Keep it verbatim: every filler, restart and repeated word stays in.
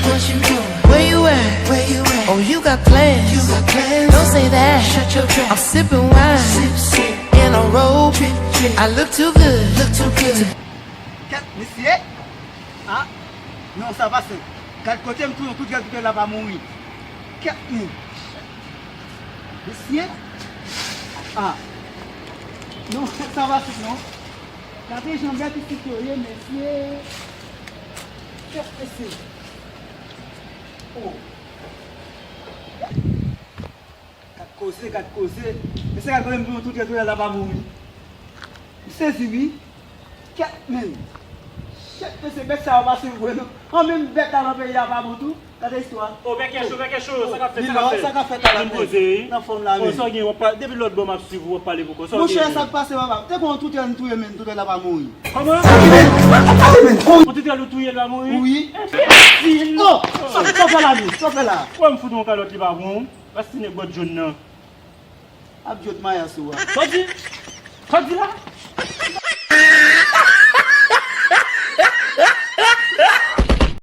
What you doing? Where you at? Where you at? Oh, you got plans. You got plans. Don't say that. Shut your trap. I'm sipping wine. Sip, sip. In a robe. Trip, trip. I look too good. Look too good. Kèt, mesye. Ah, non, sa pa senp. Gad kote m touye, tout gad kote la pa mouri. Kèt, men. Mesye. Ah. Non, sa pa senp, non. Gade jan bèt isit yo ye, mesye. Kèt, mesye. Oh. Gad koze, gad koze. Mesye, gad koze m touye, tout gad kote la pa mouri. M sezi, wi. Kèt, men. Shit, mesye, bèt sa yo pa sou vre, non. An, menm bèt la nan peyi a pa bon tou. Gade istwa. O, bèkè cho, bèkè cho, sa k ap fèt, sa k ap fèt? Sa k ap fèt la, men? Vin poze, wi. Nan fòm la, men. O, sa w gen, w ap pa-, depi lòt bò m ap swiv ou, w ap pale pou kò. Sa w gen? Monchè, sa k pase, papa? Te gon toutrèl m touye, men, toutrèl la pa mouri. Kòman? Gade, men, gade, men. Gon toutrèl ou touye, l pa mouri? Wi. Enbesil! O, sa, sa w fè la, men? Sa w fè la? Wè m fout yon kalòt, li pa bon. Pastè nèg bòt jòn nan. Ap jwèt mayas ou a. Sa w di? Sa w di la?